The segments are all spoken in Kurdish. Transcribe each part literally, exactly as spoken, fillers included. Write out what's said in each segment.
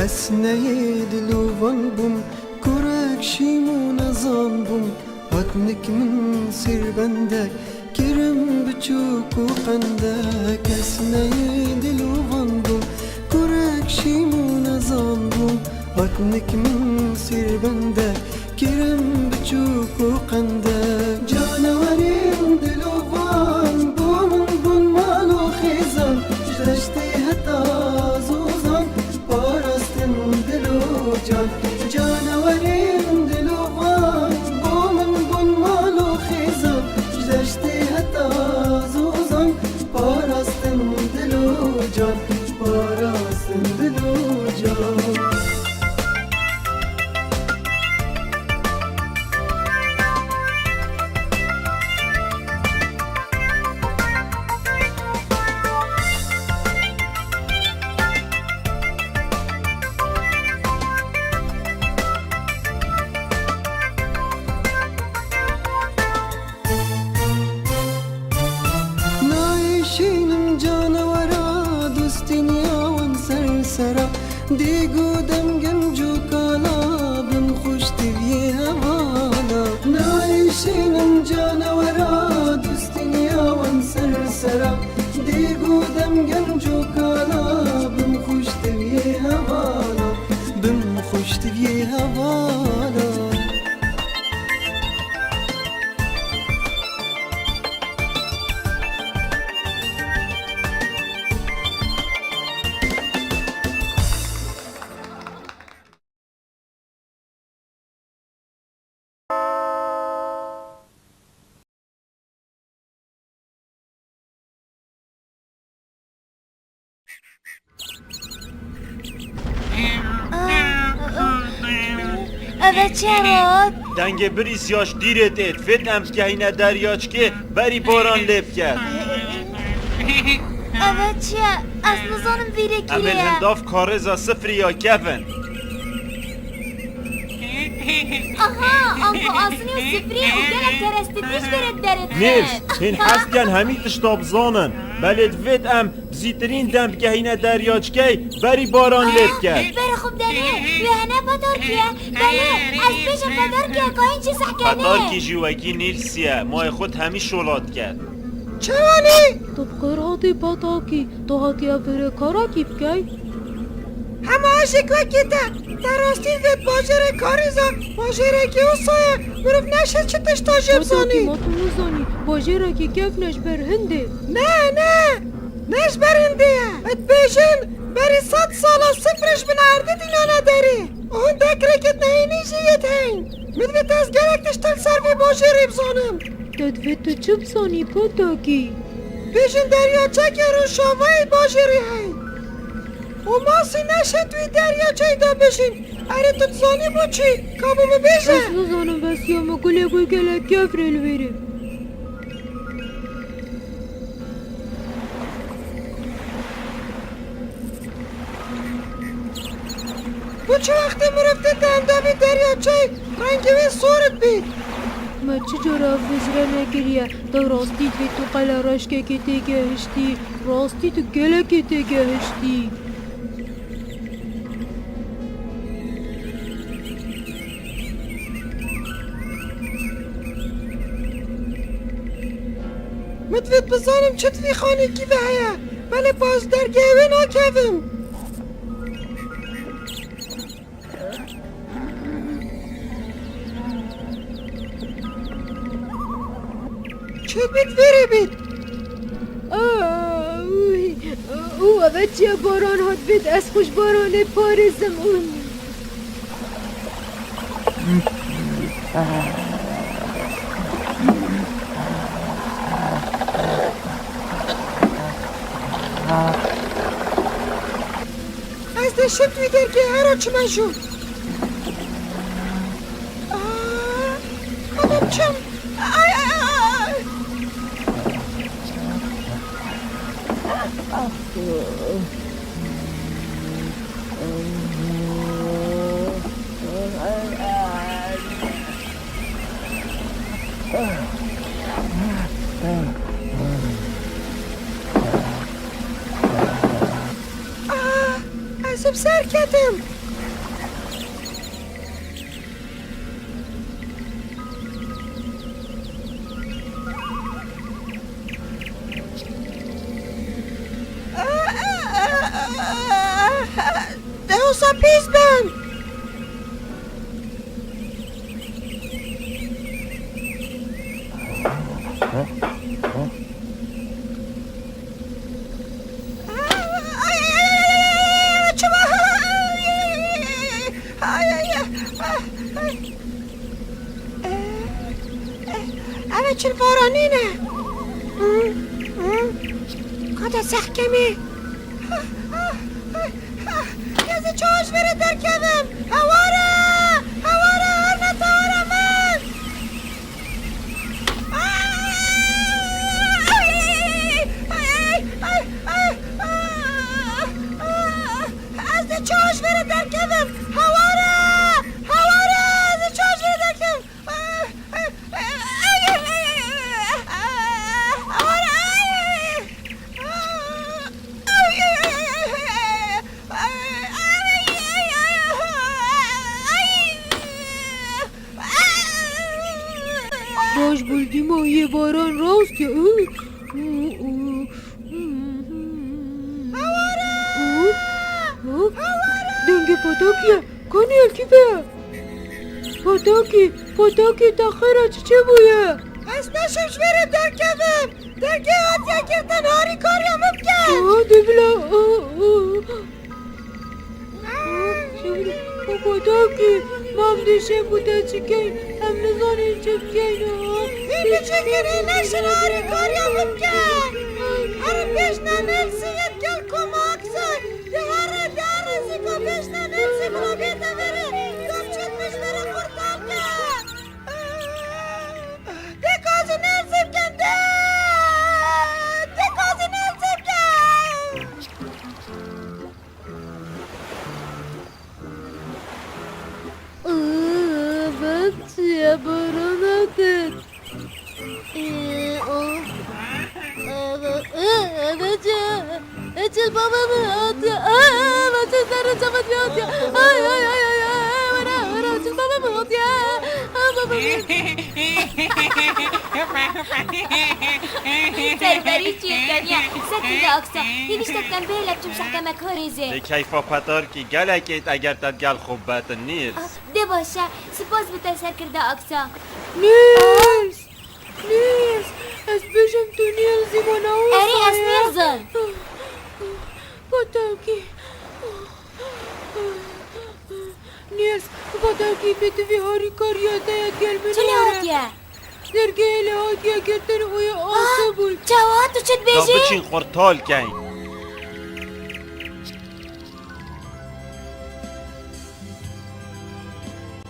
Ez neyê dilovan bûm, kurek şîm û nezan bûm, hatnik min sêrbendek kirim biçûk û qendek. Ez neyê dilovan bûm, kurek şîm û nezan bûm, hatnik min sêrbendek kirim biçûk û qendek. Canewerên dilovan bo min bûn mal û xêzan, ji deştê heta zozan parastin dil û can. Canewerên dilovan bo min bûn mal û xêzan, ji deştê heta zozan parastin dil û can, parastin dil û can. Nayêşînim canewera, dostîniya wan ser sera. Dêg û dem genc û kala, bim xweş tiviyê hevala. Nayêşînim canewera, dostîniya wan ser sera. Dêg û dem genc û kala, bim xweş tiviyê hevala. Bim xweş tiviyê hevala. Eve çi hat? Dengê birîsya ji dîrê tê. Divêt em bigehîne deryaçkê, berî baran lê biket. Eve çi ye? Ez nizanim vîrekî Em ê li ye. Hindav karêza sifrî ya kevin. Aha, anku asinî û sifrî û gelek kerestî tişt derê derê dikin. Nêrs, hîn hez dikin hemî tişta bizanin. Belê divêt em bi zîtirîn dem bigehîne deryaçkey, berî baran lê bike. Berê xwe bidenê, wê hene petarkî ye. Belê, ez bêjim petarkî ye, kayên çi sehkene. Petarkî jî wekî Nîlsî ye, mayê xwe di hemî şola dike. Çawanî? Tu bi xêr hatî petakî, tu hatiye vêrê karakî bikey? Hema eşik wekî te, te rastî divêt bajêrê karîza, bajêrekî wisa ye, mirov neşe çi tişta jê bizanî. Petakî, ma tu nizanî, bajêrekî kevn e ji ber hindê. Ne, ne, ne ji ber hindê ye. Dibêjin, berî sed sala sifrê ji bin erdê dînane derê. Û hindek rêkêt neyînî jî yê dihên. Min divêt ez gelek tişt li ser vê bajêrê bizanim. Te divêt tu çi bizanî, petakî? Bêjin deryaçekê rojavayê bajêrê heye. Û masî neşên tu wî deryaçeyê de bijîn. Erê, tu dizanî bo çi? Ka bo min bêje. Ez nizanim, bes ya min gulê gul gelek kevn e li wêrê. Bo çi wextê mirov tête endamê deryaçeyê, rengê wê sor dibî? Me çi cara ev hizre nekiriye? Te rastî divêt tu qelereşkekê têgehiştî. Rastî tu gelekê têgehiştî. Min divêt bizanim çi di vî xanîkî de heye. Belê, pa ez dergehê wê nakevim. Çi bît vêrê bît? Aa, uy, û eve çi ye, baran hat bît, ez xwe ji baranê parêzim. Uy. Ez dê şim tu derkê hera çime jû. Aa, xwedê biçim. Ay, ay, ay, ay. Ez bi ser ketim. Dewsa pîs bin. Ev çil baranî ne. Qada sehkemê. Ez ê çawa ji vê re derkevim? Heware! Heware! Herne tewara min! Ez ê çawa ji vê re derkevim? Heware! Heware! Ez ê çawa ji vê re derkevim? Baş bû, dîma yê baran rast e. Heware! Heware! Dengê Patakî ye. Kanî el kî be? Patakî, Patakî, te xêr e, çi çêbûye? Ez neşim ji vê re derkevim. Dergehê hatiye girtin, harîkariya min bike. Aa, dê bila. Aa, aa. Aa, Patakî, mam dê şev û te çi keyn? Em nizanin çi bikeyn, aa. Hî biçikin, hî neşin, harîkariya min bike. Herin pêş Nîlsî yê gel koma Aksa. Di here, di here zîka pêş Nîlsî bila bête vêrê. Dapçet min ji vê re qurtar ke. Dê kazî Nîlsî bikin, dê. Dê kazî Nîlsî bikin. Ev çi ye, barana ket? Ev çi? Çil bava min hatiye. Ev çi, serê çava diye hatiye. Ay, ay, ay, ay, ay, wera, wera, çil bava min hatiye. Baba min. Serberî çêkeniye. Sekî de Aksa. Hîn îştek kem bihêle biçim şehkemek horêzê. Lê keyfa Petarkî gelek êt eger te digel xwe betin, Nîls. Ah, dê baş e. Spas bi te serkirde Aksa. Nîls! Nîls! Ez bêjim tu Nîls zî ma ne wisa ye. Erê, ez Nîls im. Patakî. Nîls, Patakî, pêtivî harîkariya te ye, gel min were. Çi lê hatiye? Dergehê lê hatiye girtin û yê asê bûn. Çawa, tu çi dibêjî? Da biçin qurtal keyn.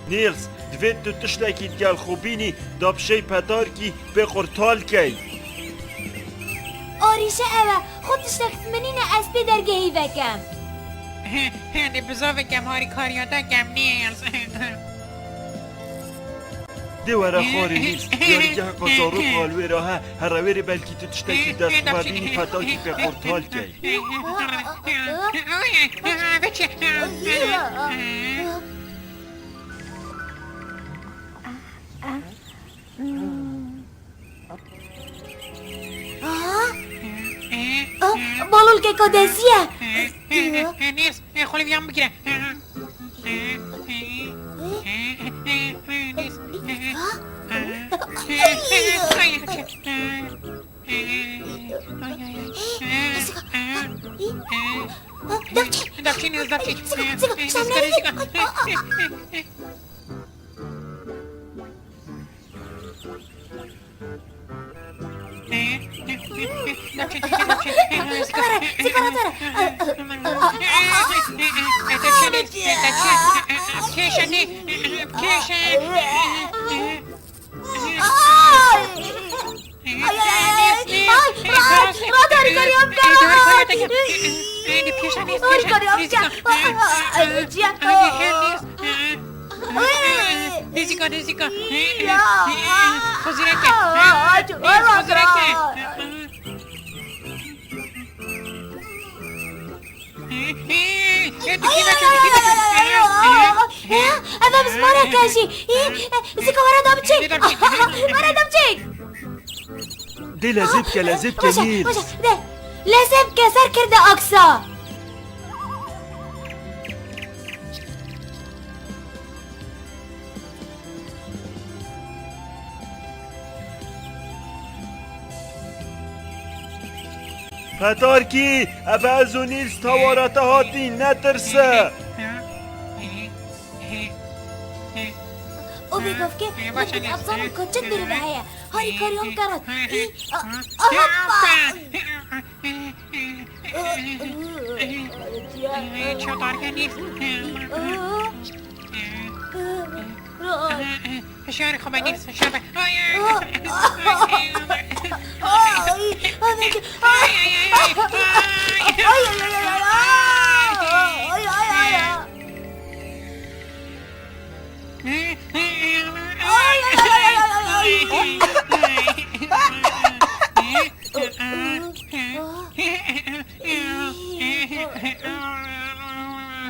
Nîls, divê tu tiştekî digel xwe bînî, da bi şêy Petarkî pê qurtal key. Arîşe ew e, xwe tiştek min nîne ez pê dergehî vekem. Hê, hê, dê bizavê kem harîkariya te kem, Nîls. Dê were xwarê Nîls, diyarîgeha qezarok a li wê re he, here wê rê belkî tu tiştekî dest xwe bînî, Petarkî pê qurtal key. Aha. Ah, balolkeka dezî ye. Nîls, xwelê viyan bigire. Nîls. Ay, ay, ay. Dapçî. Dapçî, Nîls, dapçî. Zika, zika, zika, zika. Dapçî, dapçî, dapçî. Zika, zika, zika. Dapçî, dapçî. Kêşe, Nîls, kêşe. Ay! Ay, ay, ay, ay! Ay, rahat, rahat, harîkariya bike, rahat! Harîkariya bike! Ay, ay, ay, ay! Nêzîka, nêzîka! Ya! Xwe zêde ke! Xwe zêde ke! Ev hemsmarek e jî. Zika were da biçek. Were da biçek. Dê lezê bike, lezê bike Nîls. Dê. Lezê bike, ser kirde aksa. Petarkî, ev ez û Nîls tawara te hatîn, netirse. O vê gavkê, min dizanim ku çi dirive heye. Harîkarî him kerat. Î, a, a, hoppa! Çatarke Nîls. Hişyarî xwe be Nîls, hişyar be. Ay, ay, ay. Ay, ay, ay, ay. Ay, ay, ay, ay, ay. Ay, ay, ay, ay. Ay, ay, ay, ay, ay, ay.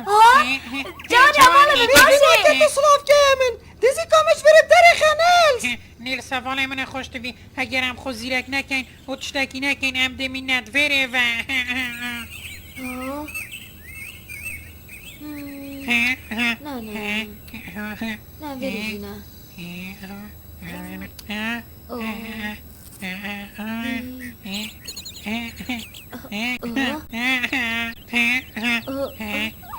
Ha? Can, hevalê min, baş e. Vî rokê tu silav keye min. Dizî ka min ji vir derêxe Nîls. Nîls, hevalê min e xweş dibî. Heger em xwe zîrek nekin û tiştekî nekin, em dê mîne di vê rê ve. Ha? Hmm. Na, na, na. Na, verî jî ne. Oh. Oh. Oh.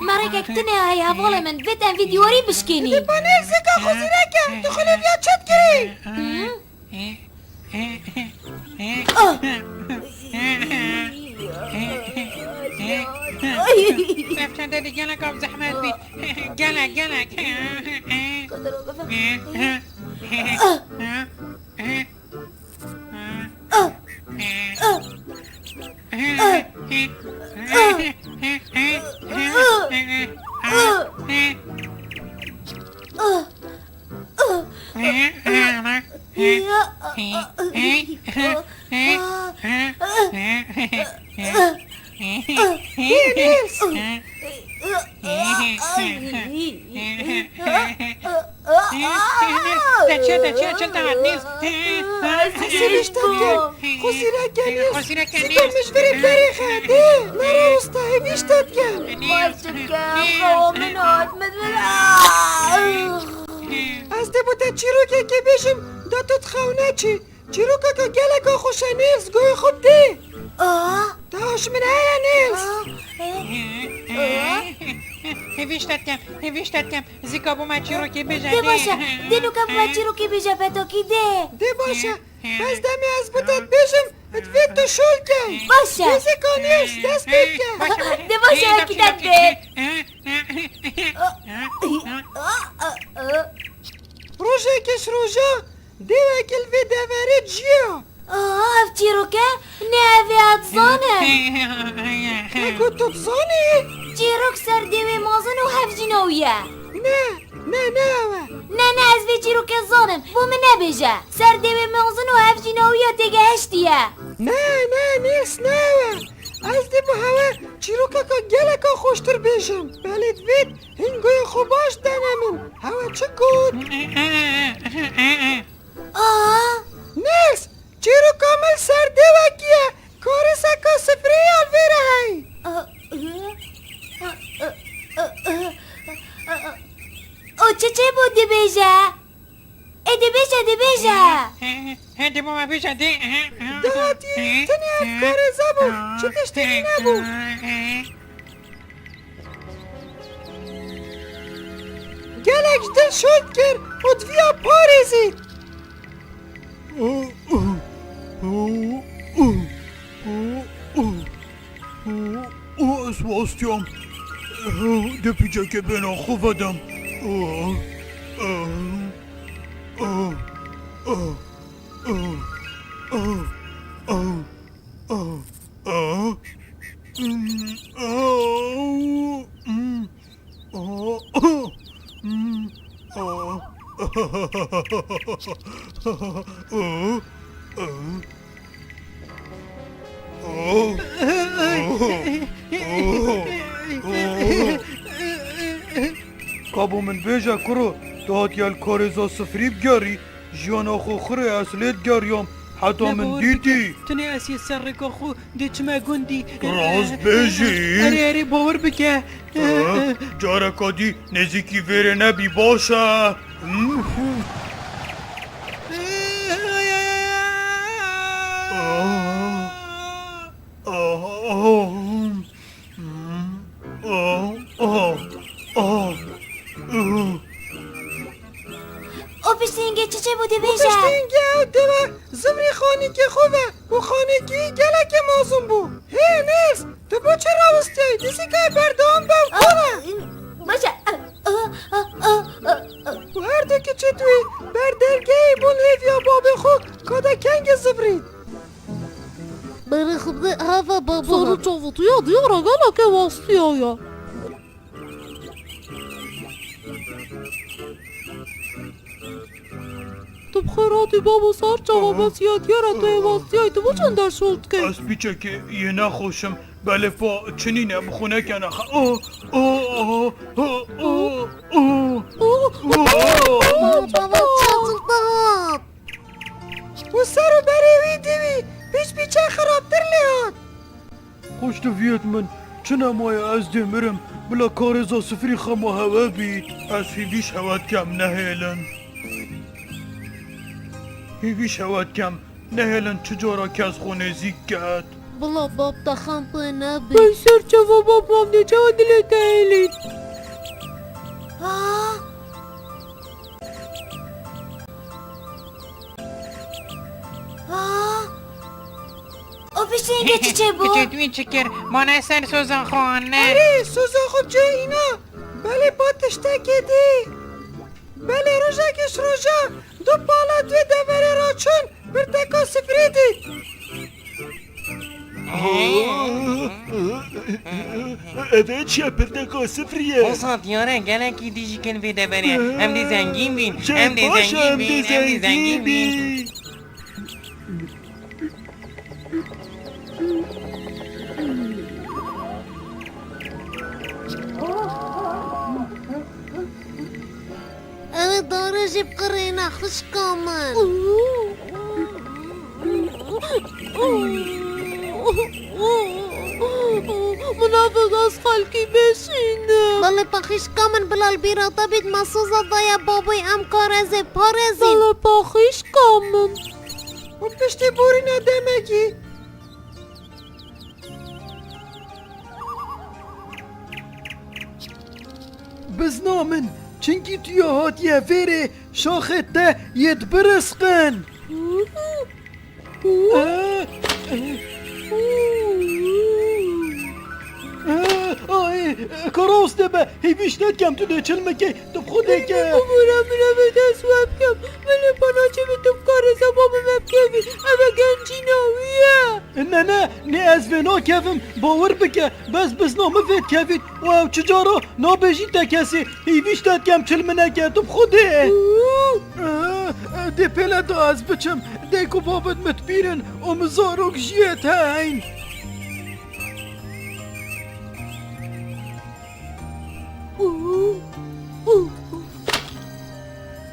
Merekek tune heye hevalê min, vê te em vî dîwarî bişkînî. Dê panel zika xwe zîrek e, tu xwe lêviya çi dikirî? Hmm. Ah! Ev çende de gelek av zehmet bî. Gelek, gelek. Nîls! Nîls! Te çi, te çi, çi te hat, Nîls? Ez hêvîşt dikim. Xwe zîrek ke Nîls. Xwe zîrek ke Nîls. Zîka min ji vir derêxe, dê. Nere rasta hêvîşt dikim. Nîls. Xweşik e, xewa min hat, min vir. Ez dê bo te çîrokekê bêjim, da tu dixew neçî. Çîrokeke geleka xweş e Nîls, guhê xwe bidê. Aa. Te aş min heye Nîls. Aa. Aa. Hêvîşt dikim, hêvîşt dikim. Zîka bo me çîrokê bêje, dê. Dê baş e, dê nuke bo me çîrokê bêje, Petakî, dê. Dê baş e. Bes demê ez bo te dibêjim, divê tu şol key. Baş e. Dê zîka Nîls, dest pê bike. Baş e, baş e. Dê baş e, wekî te dibê. Rojekê ji roja dêwekî li vê deverê ciya. Aha, ev çîrok e? Ne, ev ê ez dizanim. Ne ku tu dizanî? Çîrok ser dêwê mezin û hevjîna wî ye. Ne, ne, ne ew e. Ne, ne, ez vê çîrokê dizanim. Bo min nebêje. Ser dêwê mezin û hevjîna wî ya têgehiştî ye. Ne, ne, Nîls, ne ew e. Ez dê bo hewe çîrokeka geleka xweştir bêjim. Belê divêt hîn guhê xwe baş dene min. Hewe çi got? Aa! Nîls, çîroka min li ser dêwekî ye. Karîseka sifreyê ya li vê re heye. O çi çêbû dibêje? Ê, dibêje, dibêje. He, he, he, dê bo me bêje, dê. He, he, Dahatî, he, tenê ev he, karêza bû. Çi tiştî he, nebû. He. Gelek ji dil şol dikir û diviya parêzî. Oh, oh, oh, oh, oh, oh, oh, ez wastiyam. Dê pîçekê bêhna xwe vedem. Oh, oh, oh, oh, oh, oh, oh, oh, oh, mm, oh, mm. Oh. Oh. Oh. Oh. Oh. Kabo min bêje kuro, tu hatiye li karêza sifrî bigerî, jiyana xwe xirê ez lê digeriyam, heta Ne min bawir dîtî. Bike, tunê ez yê ser rêka xwe dê çime gundî. Rast bêjî. Erê, erê, bawir bike. Careka dî nêzîkî vêrê nebî baş e. O piştî hingê çi çêbû dibêje? O piştî hingê ew dê ve zivrî xanîkê xwe ve û xanîkî gelekê mezin bû. Hê Nils, tu bo çi rawistiyayî? Dîsîkayê berdewam be û kol e. Baş e. Û her du kiçê tu yê ber dergehê bûn hêviya babê xwe ka de kengê zivrî. Berê xwe bide heve baba. Sarı çavutiya diyara gelekê wastiya ya. Tu bi xêr hatî babo sar çava bes ya diyara tu ê wastiyay tu bo çend der şol dikey? Ez piçekê yê nexweşim, belê pa çinîne bi xwe nekene xe. Oh, oh, oh, oh, oh, oh. Çava çaxildat. Û ser û berê wî dî wî pîç pîçe xirabtir lê hat. Xoştiviyêt min, çi nemaye ez dê mirim, bila karêza sifrî xema hewe bî. Ez hîvî şewet kem nehêlin. Hîvî şewet kem, nehêlin çi cara kes xwe nêzîk ket. Bila bab te xem pê nebî. Ay ser çava bab mam dê çawa dilê te hêlî. Ah! Ah! O piştî hingê çi çêbû? Kiçê tu wî çi kir? Ma ne ser soza xwe anne. Erê, soza xwe cê îna. Belê pa tiştekê dî. Belê rojekê ji roja du pala duyê deverê ra çûn, pirteka sifrê dît. Ev ê çi ye, pirteka sifrî ye? Wisa diyar e, gelekî dijî kin vê deverê. Em dê zengîn bîn. Em dê zengîn bîn. Em dê zengîn bîn. Ew ê darê jî biqirîne, xwişka min. Min avêt ez xelkî bêşînim. Belê pa xwişka min, bila li bîra te bît, me soza daye baboyê, em karêzê parêzîn. Belê pa xwişka min. Û piştî borîna demekî. Bizna min, çinkî tu ya hatiye vêrê şaxê te yê dibirisqin. Ay, ka rast be, hêvî ji te dikem tu dê çil min key, tu bi xwe dê ke. Bibûre min ev ê dest we bikem. Belê pa naçe min tu bi karêza babê me bikevî. Ev e gencîna wî ye. Ne, ne, ne ez vê nakevim, bawer bike, bes bizna min vê dikevît û ew çi cara nabêjî te kesê, hîvî ji te dikem çil min neke, tu bi xwe dê. Dê pêle da ez biçim, dê ku babet min dibîrin û min zarok jiyê te heyn.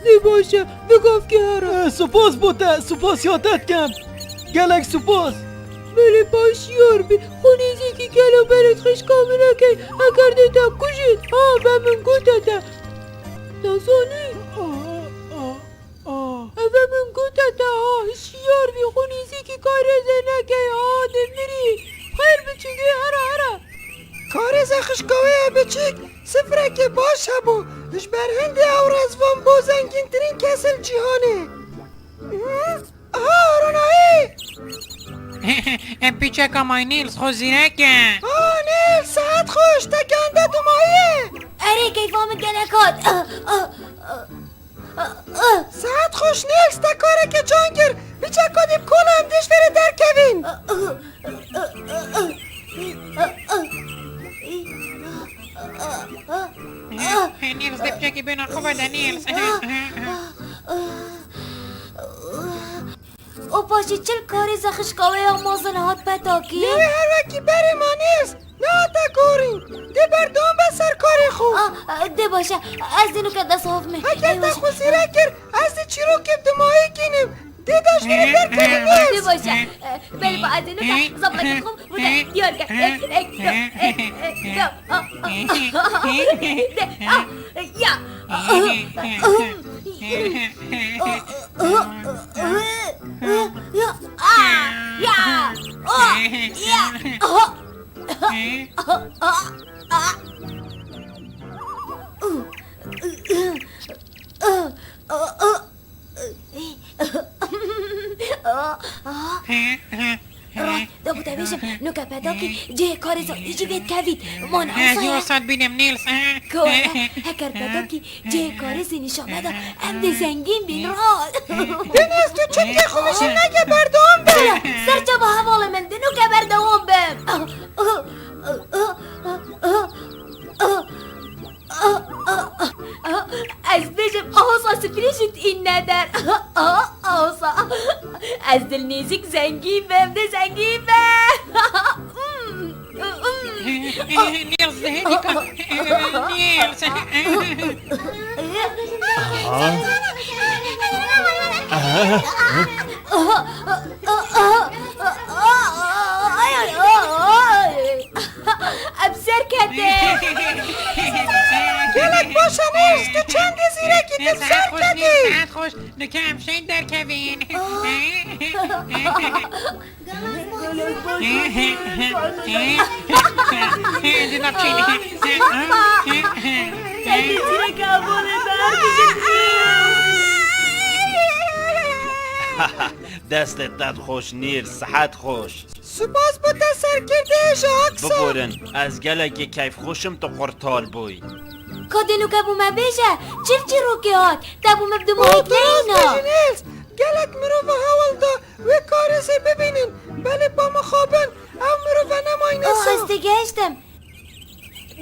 Dê baş e, vê gavkê here. Eh, spas bo te, spas ya te dikem. Gelek spas. Belê pa şiyar bî, xwe nêzîkî gelo berê xişka min nekey, eger dê te kujît, ha, be min gote te. Te zanî? Ah, ah, ah. Eve min gote te, ha, hişyar bî, xwe nêzîkî karêzê nekey, ha, dê mirî. Xêr biçûkê, here, here. Karêza xişka wê ye biçûk, sifrekê baş hebû. Ji ber hindê ew rezvan bo zengîntirîn kes li cîhanê. Aha, Ronahî! Em piçeka may Nîls xwe zîrek e. Ah, Nîls, sihet xweş, te gende dumayî ye. Erê, keyfa min gelek hat. Ah, ah, ah. Saet xweş Nîls, te kareke can kir. Piçeka dî bi kola em dê ji vêrê derkevin. Nîls, dê piçekî bêhna xwe vede, Nîls. Û paşê çil karêza xişka wê ya mezin hat petakî. Newê her wekî berê ma Nîls. Ne Hate korîn, dê berdewam be ser karê xwe. Ah, dê baş e, ez dê nuke dest hov me. Heger te xwe zîrek kir, ez dê çîrokê bi dimayê kînim. Dê daş vêrê derkevin. Dê baş e. Belê ba ez dê nuke zaplekê xwe bide diyar ke. Dê, ah, ah, ah, dê, ah, ya. Ray, da ku te bêjim, nuke pedakî cihê karê zanî jî vê dikevît. Ma ne wisa ye? Ez wisa dibînim, Nîls. Kore, heker pedakî cihê karê zî nîşan meda, em dê zengîn bîn, rast. Deniz, tu çimkê xwe mijîl neke, berdewam be. Serçava hevalê min, dê nuke berdewam bim. Ez bêjim, ahosa sifirê jî tîn neder. Ahosa. Ez dilnêzik zengîn bim, dê zengîn bim. Nils, hêdîka. Nils. Aha. Aha. Em ser ketin. Gelek baş e, Nils, tu çendî zîrekî, tu ser ketî. Saet xweş, Nils, saet xweş. Dike em şên derkevin. Gelek baş e. Dina çênî. Baba. Gelek zîrek abone ber. Destê te xweş, Nîl, sihet xweş. Spas bo te serkirdeyê ji Aksa. Biborin, ez gelekî keyfxweş im tu qurtal bûyî. Ka dê nuke bo me bêje, çi çîrokê hat? Te bo me bi dimahek neyna. Nîl, gelek mirova hewl da wê karêzê bibînin, belê ba mixabin ew mirove nemayne. Oh, ez têgehiştim.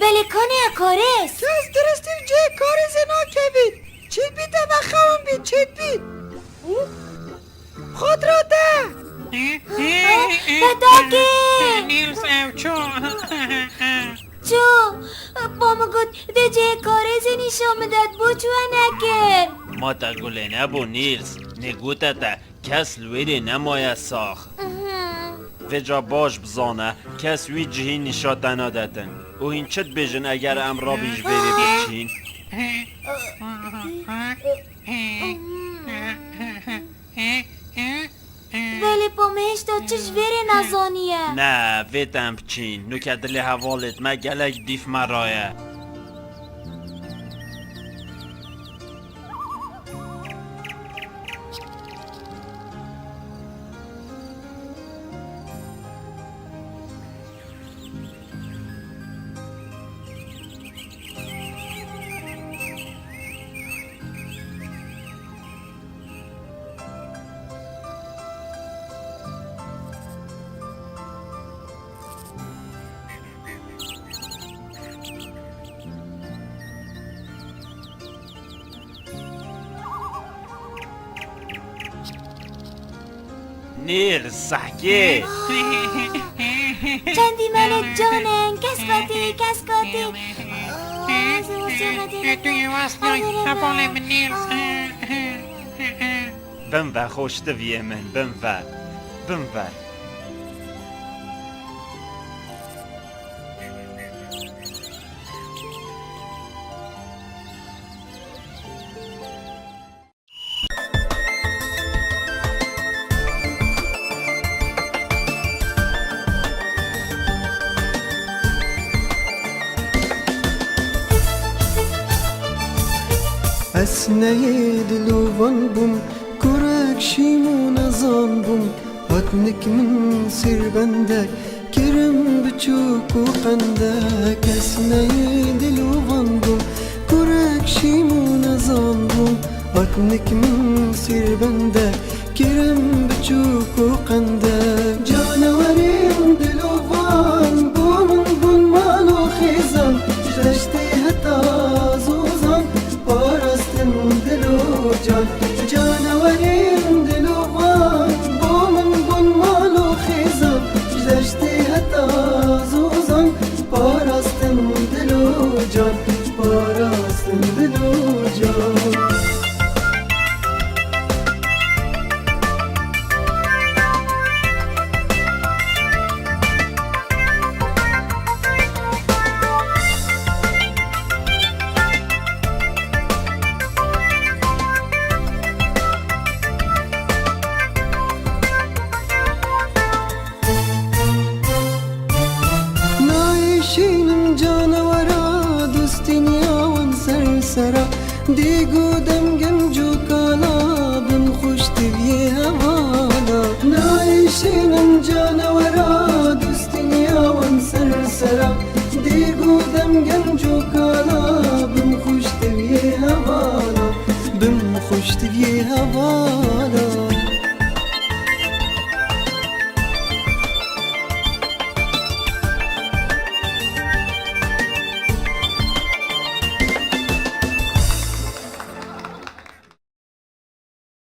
Belê kanê ye karêz. Kes diristî cihê karêzê nakevît. Çêdbî te vexewin bî, çêdbî. Xatira te! Pedakê! Nîls ew çû. Çû. Ba min got, dê cihê karêzê nîşan bide, bo çi we nekir? Ma te gulê nebû, Nîls. Nê gote te, kes li wêrê nemaye sax. Vêca baş bizane, kes wî cihî nîşa te nadetin. Û hîn çi dibêjin eger em rabîn ji vêrê biçîn? Belê pa me hêşta çi ji vê rê nezaniye. Ne, vê te em biçîn. Nuke dilê hevalêt me gelek dîf me raye. Nîl, sehkê. Çendî melê can in, kes katî, kes katî. Aa, ez ê westiyana têne. Tu yê westiyay, hevalê min Nîl. Bin ve xweştiviyê min, bin ve. Bin ve. Ez neyê dilovan bûm, kurek şîm û nezan bûm, hat nik min sêrbendek, kirim biçûk û qendek. Ez neyê dilovan bûm, kurek şîm û nezan bûm, hat nik min sêrbendek, kirim biçûk û qendek. Canewerên dilovan bo min bûn mal û xêzan, ji deştê heta zozan, parastin dil û can. Canewerên dilovan bo min bûn mal û xêzan, ji deştê heta zozan, Can parastin dil û can. Nayşînim canewera, dostîniya wan ser sera. Dêg û dem genc û kala, bim xweş tiviyê hevala. Nayşînim canewera, dostîniya wan ser sera. Dêg û dem genc û kala, bim xweş tiviyê hevala. Bim xweş tiviyê hevala.